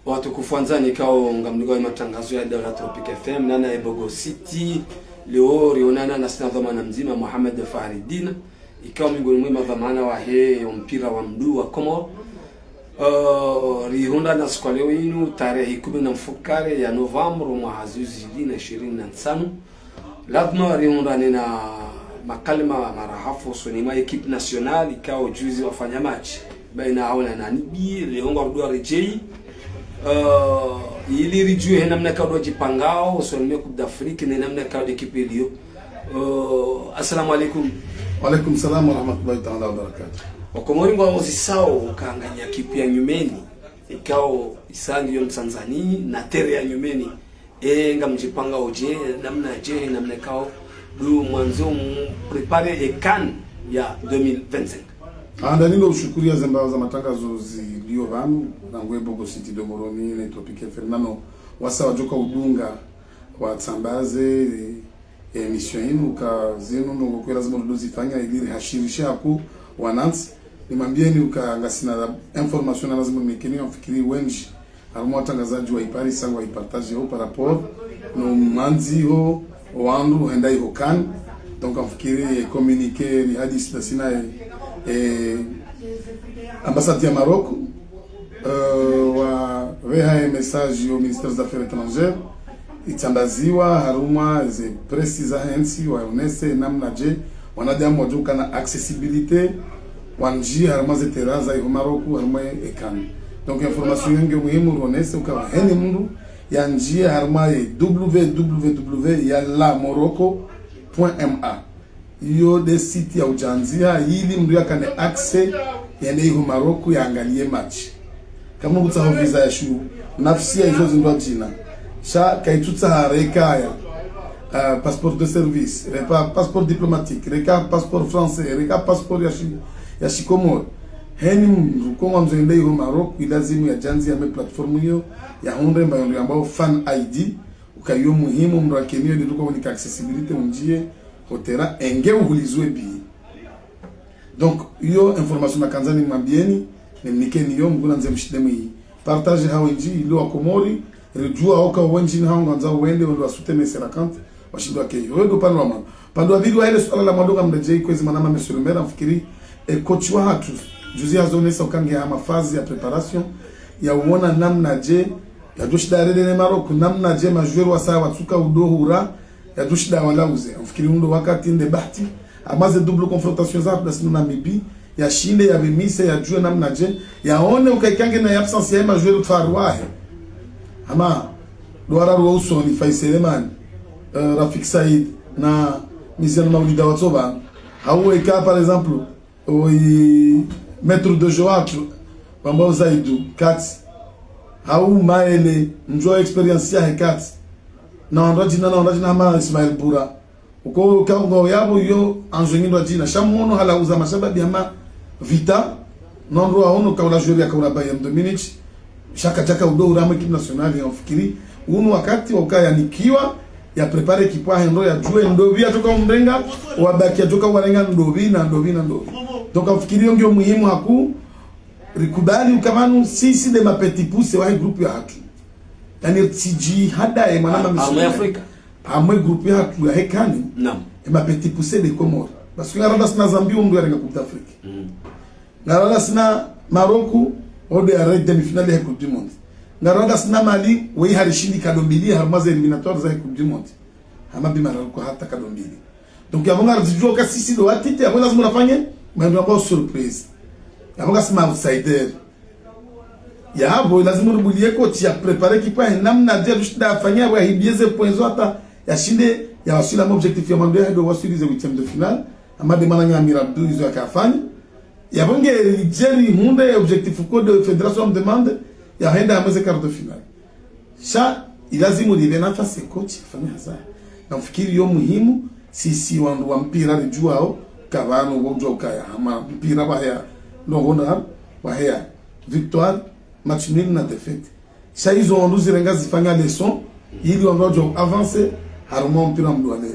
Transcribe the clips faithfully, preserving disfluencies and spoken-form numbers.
Watukufu wandzani, ikao ngamdungao ye matangazo ya Daula Tropic F M, nana ye Bogo City, leo rionana na sina dhwamana mdzima, Mohamed Fahridine, ikao miongoni mwe madhwamana wahe yo mpira wa mndru wa Komori. Eh, rihundrana siku ya leo inu, tarehi kumi na mfukare ya novembre, mwaha zihwi zili na ishirini na ntsanu. Lazima rihundrane na makalima marahafu usoni mwa ekipe nationale, ikao juzi wafanya match baina yao na Namibie, leo ngwarudi waredjei. Eh, ili ridjuwe he namna ikao ndo wajipangao usoni mwa Coupe d'Afrique, ne namna ikao ndo ekipe iliyo. Eh, assalamu alaikum. Wa alaikum salam wa rahmatullahi ta'ala wa barakatuh. Wakomori ngwauzisao ukaya nganyi ekipe ya nyumeni, ikao isa ngiyo msandzani na terrain ya nyumeni. E, ngamdjipangao dje, namna dje, namna ikao ndo mwandzo mprépare e CAN ya deux mille vingt-cinq. Ah, ndani ndo ushukuriya ze mbawa za matangazo ziliyo pvanu, na ngwe Bogo City do Moroni, ne Tropic F M, nano wasa wadjoka udunga, watsambaze, e, émission inu, ka zinu ndo kweli lazima ndo zifanya ili rihashirishe haku wanantsi. Nimwambieni uka ngasina information na lazima nimnikeni, ngamfikiri wendji harumwa watrangazadji wa iparisa ngwa ipartage ho par rapport no mwandziho wandru hwenda iho CAN. Donc, ngamfikiri communiqué ni hadisi na sina, eh, eh, ambassade ya Maroc, eh, wapveha ye message yo ministère des Affaires étrangères, itsambaziwa harumwa ze presse zahe ntsi, waonese namna dje wanadamu wadjoka na accessibilité, wandjie harumwa ze terrain za iho Maroc, harumwa e CAN. Donc, information yo ngiyo muhimu, rionese uka heni mndru yandjie harumwa ye W W W ya la Morocco point M A. Iyo nde site ya udjandzia, ili mndru yakane accès yende iho Maroc yaangaliye match. Kamwe ngutsaho visa ya shu, nafasi ya izo zindru adjina. Sha kaitsutsaha rekaya, ah, passeport de service, reka passeport diplomatique, reka passeport français, reka passeport ya shi-, ya shikomori. Heni mndru ko ngwandzo yende iho Maroc, ilazimu yadjandzia harumwa e plateforme iyo, yahundre mbayo ndo yambwao Fan I D, uka iyo muhimu mndru yakeniyo, ndo ndo unika accessibilité undjie ho terrain, enge uhulizwe billet. Donc, iyo information nakandza nimwambieni, nimnikeni yo, mkuna ndze mshinde mwi partage ha wendji, ili wakomori ridjuwa uka wendji ni hao ngwandzao wende, wende wa soutenir Cœlacanthes, washinde wake. Iyo ndo upande wa mwandzo. Upande wa pvili wa ile suala la mwando ngamredjei kwezi mwanama monsieur le maire, ngamfikiri, e, coach wahatru, juzi hazionesa uka nge harumwa phase ya préparation, ya uona namna dje yadjoshinda yarende ne Maroc, namna dje ma joueurs wasa watsuka udohura, yadjoshinda walauze. Ngamfikiri ndo wakati nde bahati, harumwa ze double confrontation za Afrika na Namibie, yashinde, yapvimise, yadjuwe namna dje, yaone uka ikange na absence ya ma joueurs twaru wahe. Hama, ndo wararu wa usoni, Faisal Selemani, eh, Rafik Said, na Miziano Maulida watsoba. Hau eka, par exemple, oyi maître de jeu watru, wambwao Zaidu, kati. Hau Maele, ndjo expérience yahe kati. Na wandru adjina, na wandru adjina hama Ismail Bura. Uko, uka, uka yapvo iyo, anzo nyindru adjina. Sha mwono halauza mashababi hama Vita, nondro waono kaula joueur ya kaula Bayern de Munich. Sha kadjaka udohura harumwa ekipe nationale, ngamfikiri unu wakati wa uka yanikiwa, ya préparer ekipe yahe ndo yadjuwe ndopvi yadjoka umrenga, wabaki yadjoka warenga ndopvi na ndopvi na ndopvi. Donc, ngamfikiri iyo ngiyo muhimu haku, rikubali uka pvanu sisi nde ma petits poussés wahe groupe yahatru. Yaani, tsidji hadaye mwanama monsieur le maire. Afrika. Harumwa e groupe yahatru yahe CAN. Naam. E ma petits poussés de Comores. Parce que ngaranda sina Zambie, wo ndo yarenga Coupe d'Afrique. Mm. Ngaranda sina Maroc, wo ndo yarenge demi-finale ya Coupe du Monde. Ngaranda sina Mali, wo iharishindi nkado mbili, harumwa ze éliminatoires za Coupe du Monde. Hama bi Maroc hata nkado mbili. Donc, yapvo ngaridjuwa uka sisi ndo watiti, yapvo lazima rafanye, mendo yapvo surprise. Yapvo ngasi ma outsider. Yapvo, lazima ribuliye coach ya préparer ekipe yahe namna dje yadjoshinda yafanye, yapvo yahibiye ze points zo hata yashinde, yawaswili harumwa objectif ya mwando yahe ndo waswili ze huitièmes de finale, hama nde mwananya Amir Abdou izo yakafanya. Yapvo nge ridjeri hundre objectif ko nde fédération demande, yahenda harumwa ze quart de finale. Sha, ilazimu lile nafasi coach afanye hazi. Ngamfikiri iyo muhimu, sisi wandru wa mpira ridjuwao, ka pvanu wodjuwa ukaya, hama mpira waheya, ndrongoo ndraru, waheya victoire, match nul na défaite. Sha izo wandru zirenga zifanya leçon, ili wandru wadjuwa avancer, harumwa mpira mndru wa leo.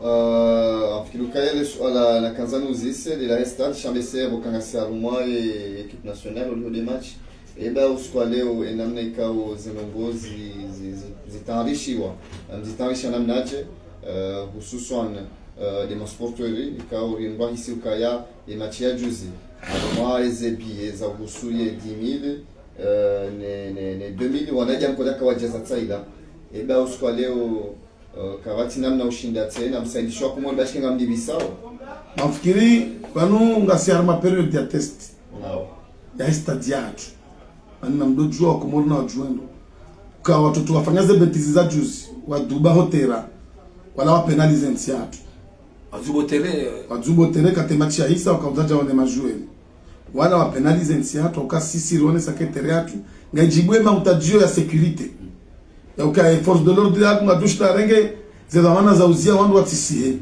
Ah, ngamfikiri ukaya le suala nakandza nuzise, lila resta, shambe se, pvo kangasi harumwa ye équipe nationale, au niveau des matchs. Eba usiku wa leo, e namna ikao zindrongoo zi, zi, zi, zitayarishiwa, em, zitayarisha namnaje, eh, hususwan, eh, de masporteurs, ikao rindwa hisi ukaya, e match ya juzi, amwa eze billets za husu ye dix mille, eh, ne, ne, ne deux mille, wanadja nkola kawadja za tsaila. Eba usiku wa leo, eh, kapvatsi namna ushinda tsena, msaidisho wa Komori, bashike ngamdibisao. Nafikiri, pvanu ngasi harumwa période ya test. Naam. Ya stade yatru. Ani namdodjuwa wa Komori na wadjuwendo. Ka watoto wafanya ze bêtises za juzi, waduba ho terrain, wala wa pénaliser ntsi yatru. Wadzuba ho terrain. Wadzuba ho terrain, kate match ya hisa, wakaudja wane majoueurs. Wala wa pénaliser ntsi yatru, uka sisi rione sake terrain yatru. Ngaidjibu e mahutadjio ya sécurité. Ya uka e force de l'ordre yatru ngadjo shita renge, ze dhwamana za uzia wandru watsisihe.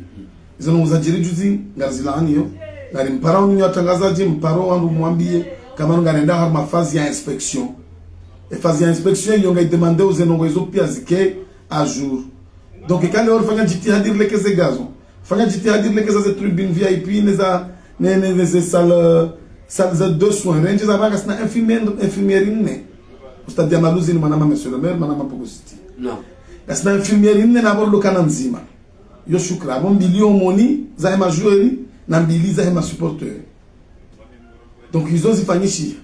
Izo nongo zadjiri juzi, ngarizilaaniyo. Ngari mpara uninyo watrangazadji, mparo wandru mwambiye, kamwe ngarenda harumwa phase ya inspection. E phase ya inspection, iyo ngaidemande uze nongo izo pia zike à jour. Donc, kale ori fanya jitihadi rilekeze gazon. Fanya jitihadi rilekeza ze tribune V I P, ne za, ne, ne, ne ze salle, salle za de soins. Renge za banga sina infirmière, infirmière nne. Ustadi ya Maluzini, mwanama monsieur le maire, mwanama Bogositi. Naam. Ngasina infirmière nne na bolo kana ndzima. Yo shukra, abo mbili omoni za hema joueurs, na mbili za hema supporteurs. Donc, izo zifanyishiha.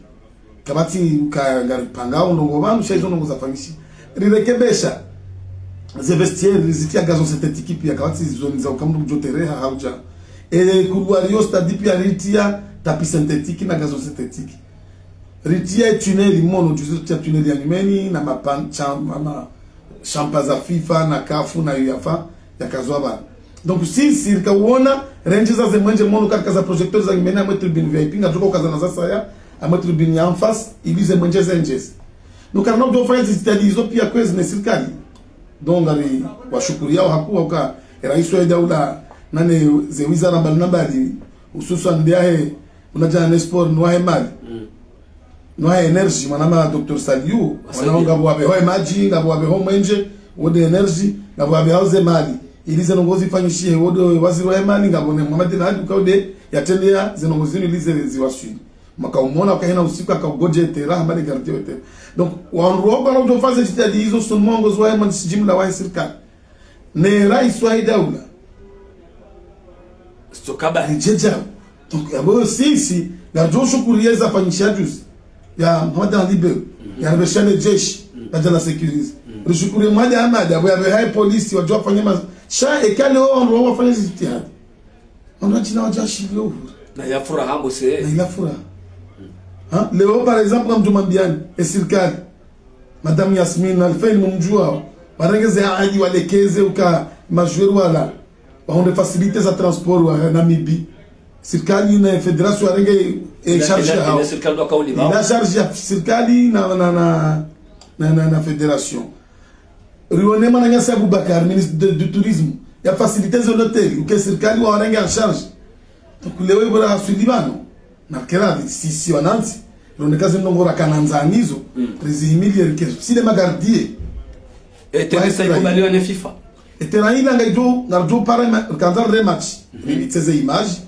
Kapvatsi ka ngaripanga o ndrongoo pvanu, sha izo ndrongoo zafanyishiha. Rirekebesha ze vestiaires, rizitia gazon synthétique pia, kapvatsi izo niza uka mndru kudjo tereha haudja. E couloir yo stade pia ritia tapis synthétique na gazon synthétique. Ritia e tunnel mono, juzi ritia tunnel ya nyumeni, na mapan-, cham-, ma, ma, champa za FIFA, na CAF, na UEFA, yakazwa pvanu. Donc, si, si rika uona, renge za ze mwenje mono, karika za projecteurs za nyumeni, amwe tribune V I P, ngatsuka ukaza na za saya, amwe tribune ya en face, ili ze mwenje zenjeze. Nuka rina udjo fanya ze jitihadi izo pia kwezi ne sirikali. Donc, ngari washukuriao hakuwa uka, e rais wa daula, nane ze wizara mbali na mbali, hususwan ndiyahe, unadjana ne sport, nwahe mali. Mm. Nwahe énergie, mwanama docteur Saliou, wasaidia. Wana ngapvo wapveho e madji, ngapvo wapveho mwenje, wo de énergie, ngapvo wapveho ze mali. Ili ze ndrongoo zifanyishihe, wo de waziri wa e mali, ngapvo ne Mohamed El Ahad, uka wo de yatrendeya ze ndrongoo zinu ili ze ziwaswili. Maka umona, uka hena usiku, aka ugodje terrain, hamba de gardien wa terrain. Donc, wandru wao wana udjo fanya ze jitihadi izo, sunu mwongozo wa e mwandishi jimla wa e sirikali. Ne rais wa e daula. Sitoka ba. Ridjodja. Donc, yabo sisi, ngaridjo shukuriya eza fanyishiha juzi. Ya Mohamed Ali Beu, ya rebesha le jeshi, la djala sécuriser. Rishukuriye Mohamed Ahmed, yabo yapveha e polisi, wadjo wafanye ma-, sha eka leo wandru wafanye jitihadi. Wandru watsina wadja shiliyo uhuru. Na ila furaha mbo se. Na ila furaha. Ha? Leo, par exemple, ngamdjo mwambiani, e sirikali. Madame Yasmine Alfein mumdjuao, warenge ze ahadi walekeze uka majoueurs wala, wahundre facilités za transport wa Namibie. Sirikali na fédération warenge, eh, ila, charge ila, yahao. Ila sirikali ndo waka ulipa. Ila charge ya sirikali na, na, na, na, na, na fédération. Rione mwananyasi Aboubacar, ministre de, du tourisme, ya facilités zo hôtels, uka sirikali wawarenge en charge. Donc, leo ibora haswili pvanu. Na kera sisi wanantsi, roneka ze ndrongoo rakana ndzanizo, rizihimiliye rike, si de magardiens. E terrain sa ikubaliwa ne FIFA. E terrain ila ngaidjo, ngaridjo para ma-, rikandza rematch. Ribitse ze images,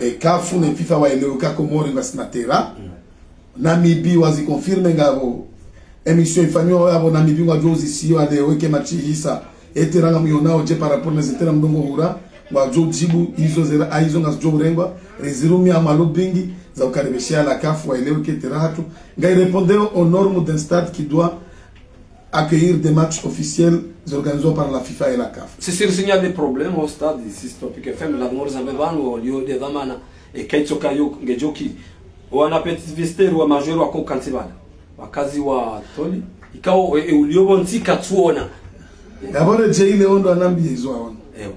e CAF ne FIFA waelewe uka Komori ngasina terrain. Namibie waziconfirme ngapvo. Émission ifanywa yapvo Namibie ngwadjo uzisiwa leo eke match ihisa. E terrain ngamwionao dje par rapport ne ze terrain mdru ngu hura. Ngwadjo udjibu izo zera, a izo ngazidjo urengwa. Rezirumia mwa lobbying za ukaribisha la CAF waelewe ke terrain hatru. Ngai répondre aux normes d'un stade qui doit accueillir des matchs officiels organisés par la FIFA et la CAF. Si, si, si, il y a des problèmes au stade, ici, sur Topic F M, la mort, ça me va, nous, au lieu de Vamana, et Kaitsoka, yo, Ngejoki, wana petit visteur, wa majeur, wa Kokantsibana, wakazi wa Toli, ikao, e, e, ulio bon, si, Katsuona. D'abord, Jay Leondo anambiye izo aona. Ewa.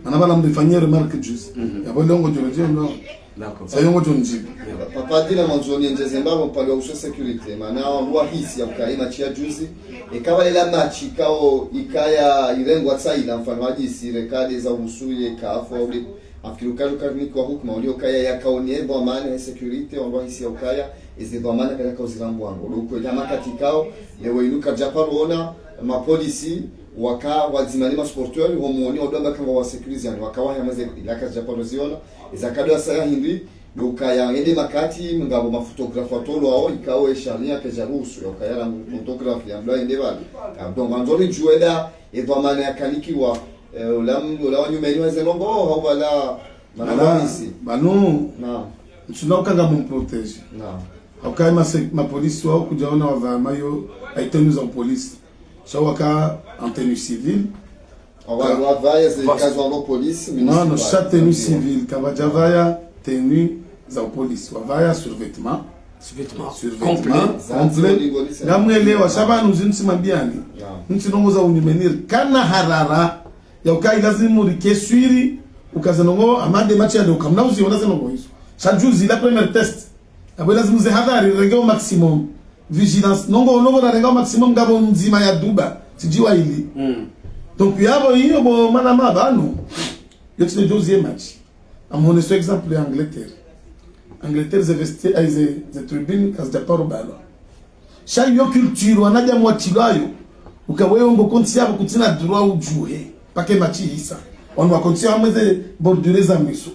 Mana bala mrifanyie remarque juzi. Mhm. Yapvo ile ongo djoro djoro, no. D'accord. Sa yongo djoro ndjibu. Papa Dina, mwandzo niendjeze mbapvo pvale wa uhusu sécurité. Mana wahisi ya ukaya match ya juzi. Eka pvale la match ikao ikaya irengwa tsaila mfano hadisi, rekade za uhusu ye CAF, au de, afikiri ukaya ukanikwa hukuma, ulio ukaya yakaone dhwamana ya sécurité, wahisi ya ukaya, eze dhwamana kaya kao zirambwa ngo. Luko ya makati ikao, lewo inu kadjaparo ona, mapolisi, waka wadzima ne masporteurs, wo muoni, wadwamba kanga wa sécuriser, yani, waka wahamaze, ila kadjaparo ziona, eza kado ya saya hindri, Ukaya ngende makati, ngapvo mafotografu watolwao, ikao esharia kaidjaruhusu, ya ukaya la photographe ya mdru yende pvale. Donc, wandzo ridjuwe nda, edhwamana yakanikiwa, eh, ula m-, ula wa nyumeni wa ze ndrongoo, hau pvala, mana Ala, wahisi. Pvanu, Naam. ntsina uka ngamumprotégé. Naam. Hauka ma se-, mapolisi wao kudjaona wapvaa mayo, ayi tenue za upolisi. Sha waka en tenue civile. Wa-, wapvaya ze Va- kazi wa polisi, Non, non, municipal. sha tenue civile, kapvadjapvaya tenue za upolisi. Wapvaya survêtement. Survêtement. Survêtement. Complet. Complet. Ngamwelewa, sha pvanu zinu tsimwambiani. Naam. Ntsi ndrongoo za unyumeni, kana harara. Ya uka ilazimu rike swiri, uka ze ndrongoo, amande match ya leo, kamna uziona ze ndrongoo izo. Sha juzi la première test. Apvo ilazimu ze hadhari, renge au maximum. Vigilance, ndrongoo, ndrongoo rarenga au maximum ngapvo ndzima ya duba, tsidjiwa ili. Mm. Donc, yapvo iyo bo mana mapvanu. Yo tsi le deuxième match. Amwone so exemple ya Angleterre. Angleterre ze vestiaire, ayi ze, ze tribune, kazidja paro balwa. Sha iyo culture, wanadamu watilwayo. Uka wewe ngo konti yapvo kutsina droit udjuhe. Paka e match ihisa. Wanu wa konti hamwe ze bordure za mwiso.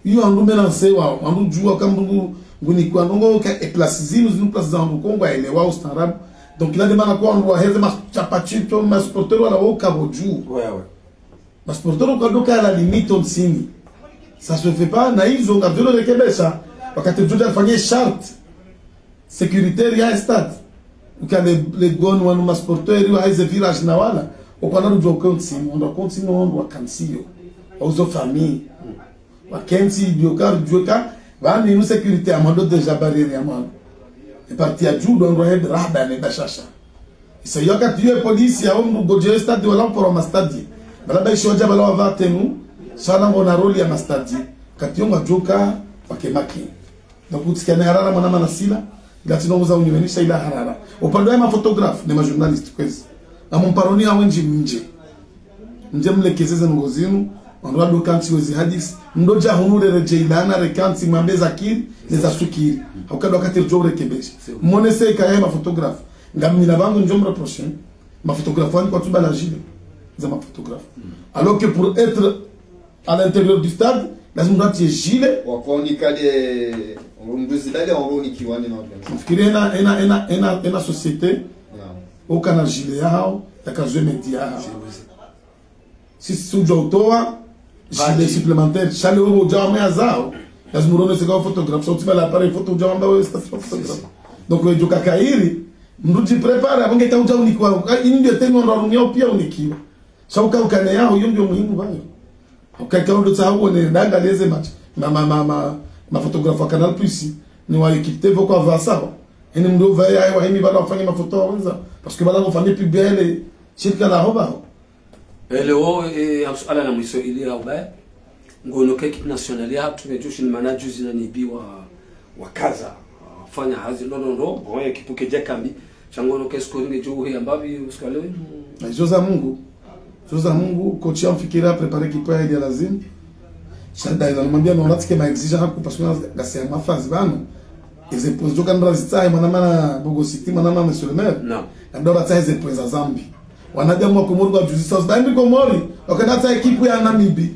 Iyo wandru mélanger wao, wandru djuwa ka mndru ngu-, ngunikwa ndrongoo ka e place zinu, zinu place za wandru kongwa ele wao ustaarabu. Donc, ila nde mana kwa wandru waheze ma chapachito, ma supporter wala wao kapvo dju. Ouais, ouais. Ma supporter wao kadoka à la limite ontsini. Ça se fait pas, na izo ngapvo djo rekebesha, wakati djo dja fanye charte sécuritaire ya stade. Uka le, le gone wanu ma supporter waheze virage na wala. Okwana rudjo kontsini, wandru wa kontsini, wandru wa kansiyo. Auzo famille. Wakentsi, djoka, djoka, pvanu inu sécurité ya mwando déjà barrière ya mwando. E partie ya dju ndo ndo hende rahaba ne bashasha. Isa iyo wakati iyo e polisi ya omndru ngodjo stade wala mporo ma stade. Pvala ba ishi wadja pvala wapvaa tenue, sha na ngona rôle ya ma stade. Wakati iyo ngwadjoka, wake make. Donc, utsikane harara mwana mana sila, ila tsi ndrongoo za unyumeni sha ila harara. Upande wa ma photographe, ne ma journaliste kwezi. Na mumparoni ya wendji mdje. Mdje mlekeze ze ndrongoo zinu, wandru wado kantsi wezi hadisi, mdo dja hunu reredje ila na rekantsi mwambe za kiri, ne za sukiri. Hauka ndo wakati ridjo urekebesha. Mwone se ikaya ma photographe. Ngamina pvangu ndjo mreproché, ma photographe wani kwatsu pvala gilet. Za ma photographe. Alors que pour être à l'intérieur du stade, lazima mndru atie gilet. Wakonika de, mndru zidale wakonika wani na organization. Mfikiri ena, ena, ena, ena, ena société, Naam. uka na gilet yahao, yaka zwe média yahao. Si, si udja utowa, gilet Badge. supplémentaire, sha le wewe udja wa mea zao, lazima urone seka photographe, sa utsi pvala appareil photo udja wamba wewe sta photographe. Si, si. Donc, wewe djoka kairi, mndru dji préparer, apvo nge ka udja unikwa, ini ndio tenue ndo arumia pia unikiwa. Sha uka ukane yaho, iyo ndio muhimu pvayo. Uka ika undo tsaha uone, ndanga leze match. Ma, ma, ma, ma, ma photographe wa Canal Plus, ni wa équipe T V kwa pvasa wa. Eni mndru pvaya, wa himi pvala wafanye mafoto wa wenza. Parce que pvala wafanye pub ya ele, shirika la ho pvaho. Ele wo, e, hamsu ala na mwiso ili ya ubaya. Ngono ke équipe nationale ya hatru, ngejo shini mana juzi na nibi wa, wa kaza. Fanya hazi, no, no, no. Bon, équipe ke djaka mbi. Sha ngono ke score ngejo uhe ambapvi, usiku wa leo. Na izo za Mungu. Izo za Mungu, coach ya mfikira, préparer équipe ya ili ya lazima. Sha nda ila, namwambia, no, natike ma exigence haku, parce que nga, ngasi ya mafazi pvanu. Eze points djoka ndra zitsahe, mwana mana Bogo City, mwana mana Monsieur le Maire. Naam. Ngamdjo ratsahe eze points za Zambie. Wanadamu wa Komori kwa juzi sa, Zambie Komori, wakana tsahe équipe ya Namibie.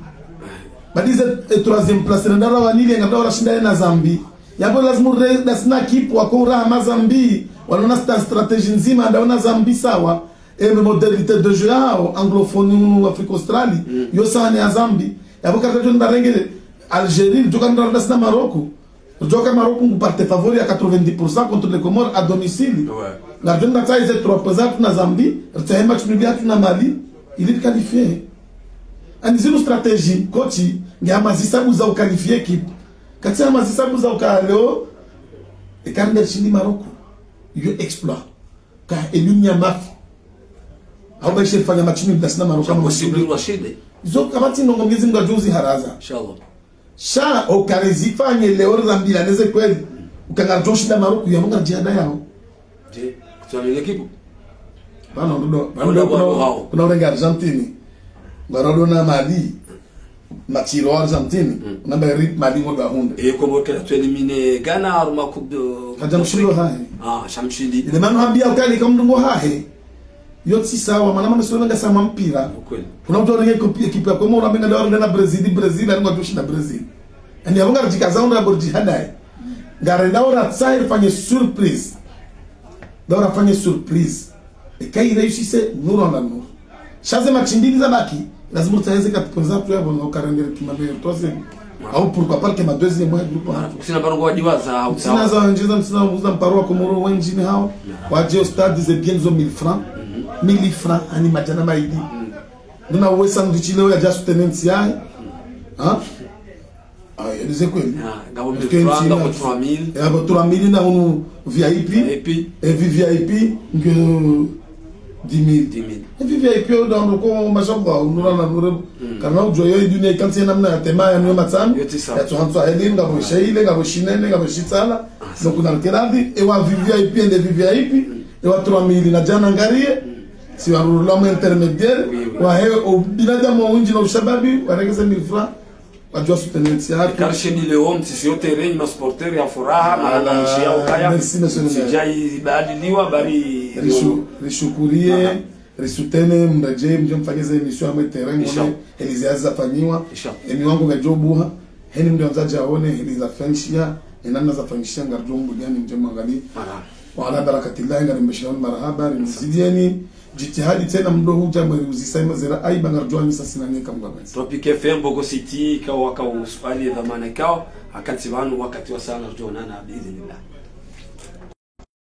Badi ze, e, troisième place, nda ra wanili, ngamdjo rashinda na Zambie. Yapvo lazima re, dasina équipe, wako ura hama Zambie. Wanona sta stratégie ndzima, nda wana Zambie sawa. E, modalité de jeu yao, anglophone, Afrique australe, Mm. yo sawa ni ya Zambie. Yapvo kata djo nda rengele, Algérie, djoka nda dasina Maroc. Djoka Maroc ngu parte favori à quatre-vingt-dix pour cent contre les Comores à domicile. Ouais. Ngarjo nda tsahe ze trois points za hatru na Zambie, ritsahe match nul ya hatru na Mali, ili riqualifier. Ani zinu stratégie, coach, nge hama zisabu za uqualifier équipe. Katsi hama zisabu za uka leo, eka nde shindi Maroc. Yo exploit. Ka éliminer mafi. Au ba ishe fanya match nul dasina Maroc. Sha possible washinde. Zo kapvatsi ndrongoo Mwenyezi Mungu adjo uziharaza. Inshallah. Sha, oka rezifanye leo rambilane ze kweli. Uka ngarjo shinda Maroc ya munga jihada yao. Je, kutwani l'équipe? Pvanu ndo, pvanu Wala ndo kuna, wao. kuna urenga Argentine. Ngwarado na Mali. Match ilo Argentine. Mm. Namba ri Mali ngo dwa hundra. E, Komori kela tu éliminer Ghana, harumwa Coupe de Kaja mshindo hahe. Ah, sha mshindi. Ile manu hambia ukali ka mndru ngo hahe. Yo tsi sawa, mana mana sio ngasa ma mpira. Ukweli. Kuna mndru aringe équipe, équipe ya Komori, amenga ndo arende na Brazil, Brazil, aringa tushi na Brazil. Ani apvo ngaridjikaza undra bo ridjihadaye. Ngarenda ora tsahe rifanye surprise. Nda ora fanye surprise. Eka iréussisse, nuru ala nuru. Sha ze match mbili zabaki, lazima utsaheze quatre points zatru yapvo, no karendere kima meilleur troisième. Au pourquoi pas kima deuxième wa groupe. Kusina paro ngwadiwaza, au mtsina za wendji za, mtsina uza mparo wa Komoro wendji ni hawo. Wadje au stade ze billets zo mille francs. Mille francs, ani madjana mayili. Nduna uwe sandwich leo yadja soutenance yahe. Ha? Ah, ya dize kweli. Ah, ngapvo mille francs, ngapvo trois mille. Eh, ngapvo trois mille na hunu V I P. V I P. Eh, V V I P, nge dix mille. Dix mille. Eh, V V I P, yo, ndo ko, mashallah, unura na nure. Kana udjuwa yo, dunia ikantsi namna ya tema ya nyo matsami. Yo, tsi sa. Ya tsuhantswa heli, ngapvo shayile, ngapvo shinene, ngapvo shitsala. Ah, sa. Donc, na keradi, ewa V V I P, ende V V I P, ewa trois mille, na djana ngariye. Si warurula mu intermédiaire, oui, oui, wahe, o binadamu wa wendji na ushababi, waregeze mille francs. Wadjuwa soutenir ntsi yahatru. Ikarishi ni leo mtsisi yo terrain, ma supporters ya furaha, voilà, maana nshi ya ukaya. Merci, monsieur le maire. Mtsija ibadiliwa, bari rishu-, rishukurie, risoutenir, mredjee, mdje mfanye ze émission hamwe terrain, inshallah, mwone heli ze hazi zafanyiwa. Inshallah. Emi wangu ngedjo buha, heni mdru yandza djaone, heli zafanyishiha, enamna zafanyishiha, ngaridjo mbuliani mdje mwangalie. Voilà. Wa ala barakatillahi, ngarimbeshelewani marahaba, rimzidieni. Jitihadi tsena mdo hudja mweri uzisa ima zera aiba ngaridjuwa misa sina nyeka mgwa mwenzi. Tropic F M, Bogo City, ikao waka uswali dhwamana ikao, wakati wanu, wakati wa sana, ridjo onana, biidhnillah.